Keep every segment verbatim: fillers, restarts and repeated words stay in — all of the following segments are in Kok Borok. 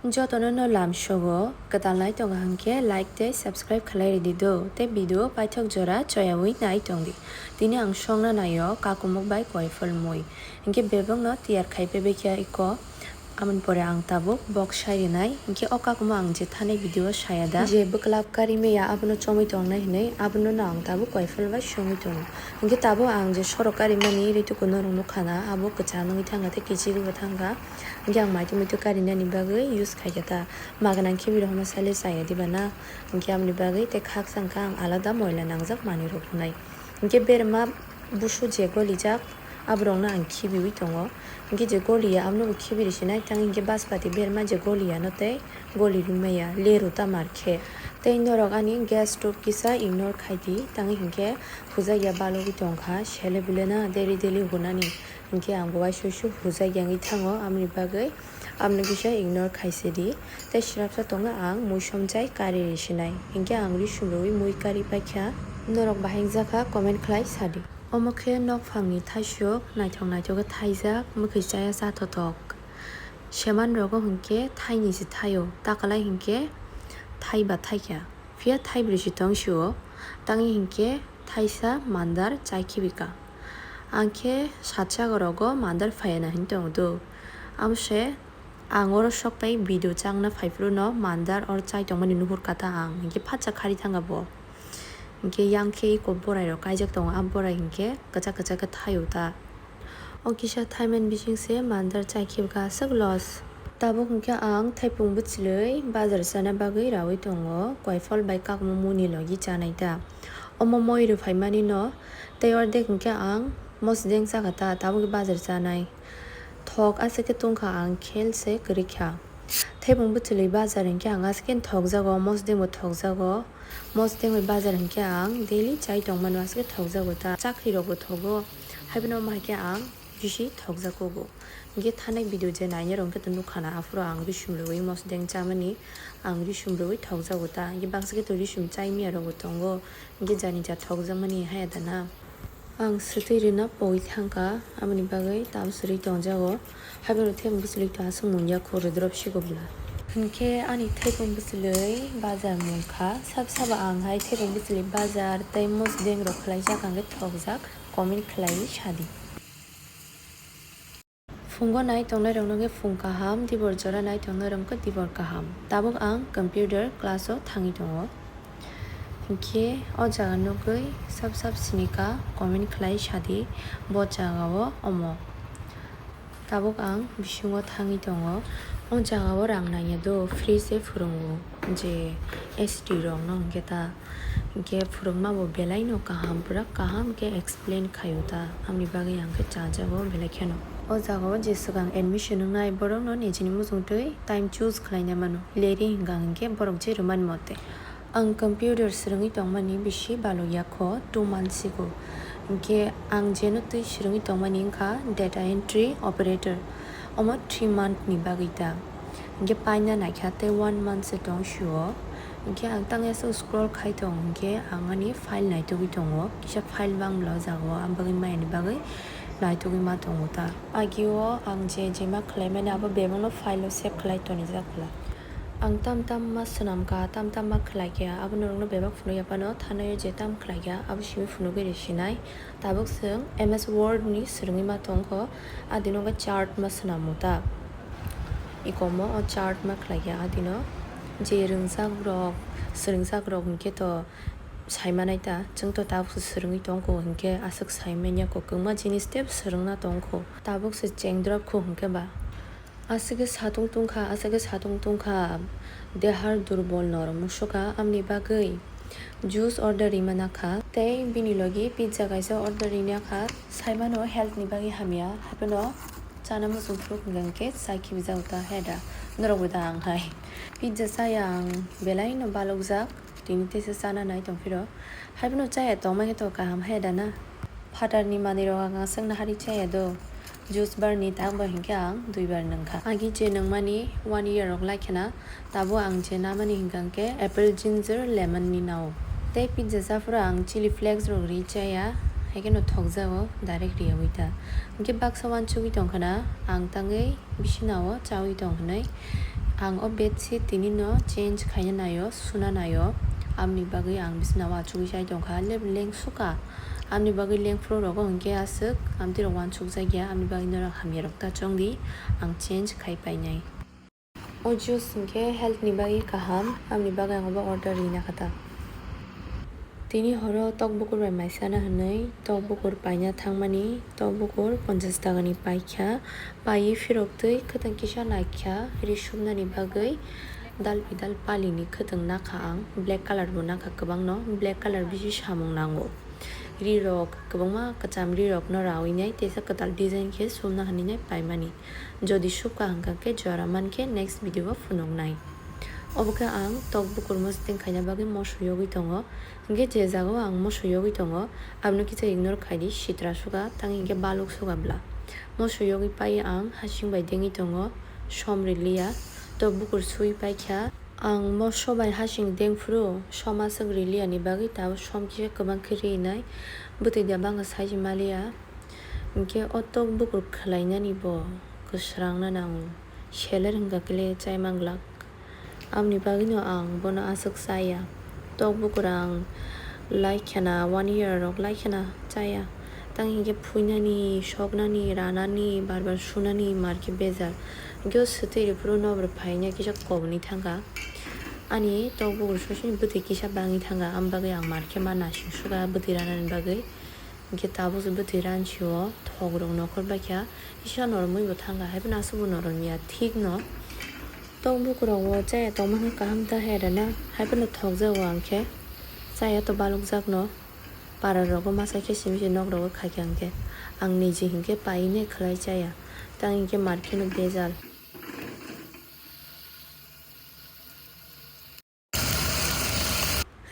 Jotono no lamsogo, kwtal nai tongo hwnkhe like tei subscribe khlai ridi do, tei video paithak jora choyawi nai tongdi. Tini ang songna naio kakumuk bai koiphol mui. Hinkhe bebakno tiyar khai pebekya iko. Aboni pore ang tabuk bok sai rinai. Hinkhe o kakumo ang je thanai video o saya da. Je bwklap kari maya abono chomwi tongnai hinwi abono no ang tabuk koiphol bai songwi tongo. Hinkhe tabuk ang je sorok kari mani rituku norok nukha na abo kwcham wngwi thangkha tei kichik wngwi thangkha. Hinkhe ang maitu muitu karinani bagwi use khaikha ta. Ma gwnang khe bini homa sale chaya diba na? Hinkhe aboni bagwi tei khaksa wngkha ang alada moila nangjak manwirok hwnwi. Hinkhe berma busu je golijak, aborokno ang khibiwi tongo. Hinkhe je goliya, abono bo khibiri sinai, tang hinkhe baspati berma je goliya no tei goli rimaya, leru tamar khe. Tei norok ani gas stove kisa ignore khaidi, tang hinkhe hujakya balogwi tongkha, sele bele na daily daily hunani. Hinkhe ang bo uaisuksu hujakya wngwi thango, aboni bagwi abono kisa ignore khaisidi. Tei swrapsa tongo ang mui somjai kari ri sinai. Hinkhe ang risum rwi mui kari paikha. Norok bahai wngjakha comment khlai sadi. Omo khe nokphangni thaisuk naithok naithok khe thaijak, mwkhwi chaya chathothok. Seman rogo hinkhe thaini se thaio, takalai hinkhe thaiba thaikha. Phiya thaibrwi se tong sio, tangwi hinkhe thaisa mandar chai khibika. Ang khe satsago rogo mandar phaiya na hinwi tongo do. Amo se ang oro sok pai video changna phai phuru no mandar or chai tongmani nuhur kha ta ang, hinkhe phatsa khari thangkha bo. Hinkhe yang khe iko borai rok kaijak tongo, a borai hinkhe kwchak kwchak khe thaio ta. O kisa thaiman bising se mandar chai khibika aswk loss. Tabuk hinkhe ang thaipung bwchwlwi bazar chana bagwi raui tongo, koiphol bai kakmung muni logi chanai ta. Omo moi rw phaimani no tei ordek hinkhe ang mosdeng chakha ta, tabuk bazar chanai. Thok aswk khe tungkha ang khel se kwrwi kha. Thaipung bwchwlwi bazar hinkhe ang aswk khe thokjago, mosdeng bo thokjago. Mosdeng bai bazar hinkhe ang daily chai tongmano aswk khe thokjago ta. Chakri rok bo thogo, haiphano omo hai khe ang bisi thokjago bo. Hinkhe thanai video je nainai rok hinkhe to nukha na, aphuru ang risum rwi mosdeng chamani ang risum rwi thokjago ta. Hinkhe baksa khe to risum chai maya rok bo tongo, hinkhe jani ja thokjakmani haya da na. Ang swtwi rwna pogwi thangkha, aboni bagwi tabuk swrwi tongjago. Haiphano thebung bwchwlwi to aswk mungya kho rwdrop sigo bwla. Hinkhe ani thebung bwchwlwi bazar mungkha, sab sabo ang hai thebung bwchwlwi bazar tei mosdeng rok khlaijak, ang khe thokjak, comment khlaiwi sadi. Phungo nai tongnai rokno khe phung kaham, dibor jora nai tongnai rokno khe dibor kaham. Tabuk ang computer class o thangwi tongo. Hinkhe o jaga nugwi sab sab sini kha comment khlai sadi, bo jaga o omo. Tabuk ang bisingo thangwi tongo. O jaga o rang nangya do, free se phwrwngo je S T rokno hinkhe ta. Hinkhe phwrwngma bo belai no kaham, pura kaham khe explain khaio ta, aboni bagwi ang khe chajago belai kheno. O jaga o je swkang admission wngnai borok no nijini muchung twi time choose khlaina mano, leri hinkha hinkhe borok je rwmani mote. Ang computer swrwngwi tongmani bisi balokya kho, two months sigo. Hinkhe ang jeno twi swrwngwi tongmani wngkha data entry operator, omo three month ni bagwi ta. Hinkhe paina naikha tei one month se tong sio. Hinkhe ang tang yaso scroll khai tong hinkhe ang ani file naitugwi tongo, kisa file bangla o jaga o, ang bagwi maya ni bagwi naitugwi ma tongo ta. Agi o ang je je ma khlai mani abo bebak no file o save khlai tonijak bwla. Ang tam tam ma swnam kha, tam tam ma khlai kha, abo norok no bebak phunuk ya phano thanai o je tam khlai kha abo simi phunugwi rw sinai. Tabuk chwng M S Word ni swrwngwi ma tong kho, adino wngkha chart ma swnamo ta. Ikomo o chart ma khlai kha adino je rwngjak rok, swrwngjak rok hinkhe to sai manai ta, chwng to tabuk se swrwngwi tong kho hinkhe aswk sai manya kho, kwbangma jinis tei swrwngna tong kho, tabuk se chengdrop kho hinkhe ba. Aswk khe satung tungkha, aswk khe satung tungkha, dehar durbol norok musukha, amni bagwi juice order rima nakha, tei bini logi pizza kaisa order rina kha, saimano health ni bagwi hamya, hapheno chana muchung phuru hwnkha hinkhe chai khibijago ta heda, norok bo da ang hai. Pizza chaya ang belai no balokjak, tini teisa chana nai tongphiro, hapheno chaya tongma khe to kaham heda na. Phatarni manwirok ang aswk nahari chaya do. Juice bar ni tak bo hinkhe ang dui bar nungkha. Agi je nungmani one year rok laikhe na, tabuk ang je namani hinkha hinkhe apple ginger lemon ni nao. Tei pizza chaphuru ang chili flakes rok ri chaya, haikheno thokjago direct riyawi ta. Hinkhe baksa wansugwi tongkha na, ang tangwi bisinao chawi tong hinwi Ang o bedsheet tini no change khaina naio, suna naio. Amni bagwi ang bisina o achugwi chai tongkha, leng sukha. Amni bagwi leng phuru rogo hinkhe aswk amtwi rok uansukjakya, amni bagwi norok hamya rok ta chongdi, ang change khai painai. O juice hinkhe health ni bagwi kaham, amni bagwi ang obo order rina kha ta. Tini horo tok bukur bai mai sana hinwi tok bukur paina thangmani, tok bukur ponchash taka ni paikha, paiwi phirok twi khwtwng kisa naikha, ri sumnani bagwi dalpi dal pali ni khwtwng nakha ang, black colour bo nakha kwbangno, black colour bisi samung nango. Ri rok kwbangma kwcham ri rok no rawi nai teisa kwtal design khe sumna hinwi nai paimani. Jodi subkha hwnkha khe jora mankhe next video o phunuknai. Obo khe ang tok bukur mosdeng khaina bagwi moso yogwi tongo. Hinkhe je jaga o ang moso yogwi tongo, abono kisa ignore khaidi, sitra sukha, tang hinkhe baluk sukha bla. Moso yogwi pai ang hasing bai dengwi tongo, som riliya. Tok bukur sui paikha. Ang moso bai hasing deng phuru som aswk riliya ni bagwi tabuk som kisa kwbang khe rinai. Bwtwi da bangkha sai se maliya. Hinkhe o tok bukur khwlainani bo kwsrangna nango. Seler hwnkha khe le chai manglak. Amni bagwino ang bono aswk chaya. Tok bukur ang lai khena one year rok lai khena chaya. Tang hinkhe phuinani, soknani, ranani, bar bar sunani mar khe bejal. Hinkhe o swtwi rw phuru nobro phaina kisa koboni thangkha. Ani tok bukur sosini bwtwi kisa bangwi thangkha, am bagwi ang mar khe ma nasing sukha bwtwi ranani bagwi. Hinkhe tabuk se bwtwi ransio thok rok nokhor baikha, kisa noromwi bo thangkha, haiphano aswk bo norom ya thik no. Tok bukur rok bo chaya tongma khe kaham ta he rwna, haiphano thokjago ang khe. Chaya to balukjak no, para rogo masa khe simi se nok rogo khaikha hinkhe. Ang niji hinkhe paine khwlai chaya, tang hinkhe mar kheno bejal.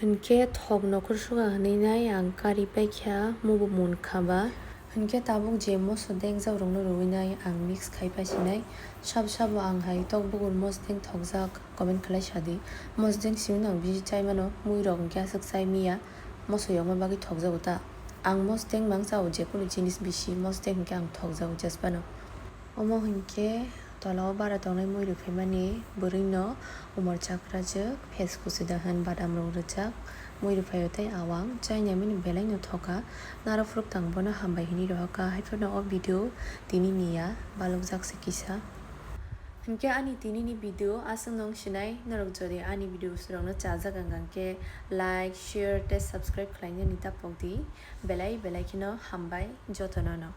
Hinkhe thok nokhor sukha hinwi nai ang kari paikha, mubo munkha ba. Hinkhe tabuk je moso dengjak rokno rwui nai ang mix khai paisinai. Sabo sabo ang hai tok bukur mosdeng thokjak comment khlai sadi. Mosdeng simi no ang bisi chai mano, mui rok hinkhe aswk chai miya, moso yokma bagwi thokjago ta. Ang mosdeng mang chao, jekunu jinis bisi mosdeng hinkhe ang thokjago jesphano. Omo hinkhe tola o bara tongnai mui rw phaimani bwrwi no umor chakrajwk, phes kuchida hwn badam rok rwjak mui rw phaio tei awang chai naimani belai no thoka. Naro phuruk tang bono hambai hinwi rohorkha, haiphano o video tini ni ya balokjak se kisa. Hinkhe ani tini ni video aswk no wng sinai, norok jodi ani videos rok no chajak wng kha khe like, share tei subscribe khlainani ta pokdi. Belai belai kheno hambai jotono no.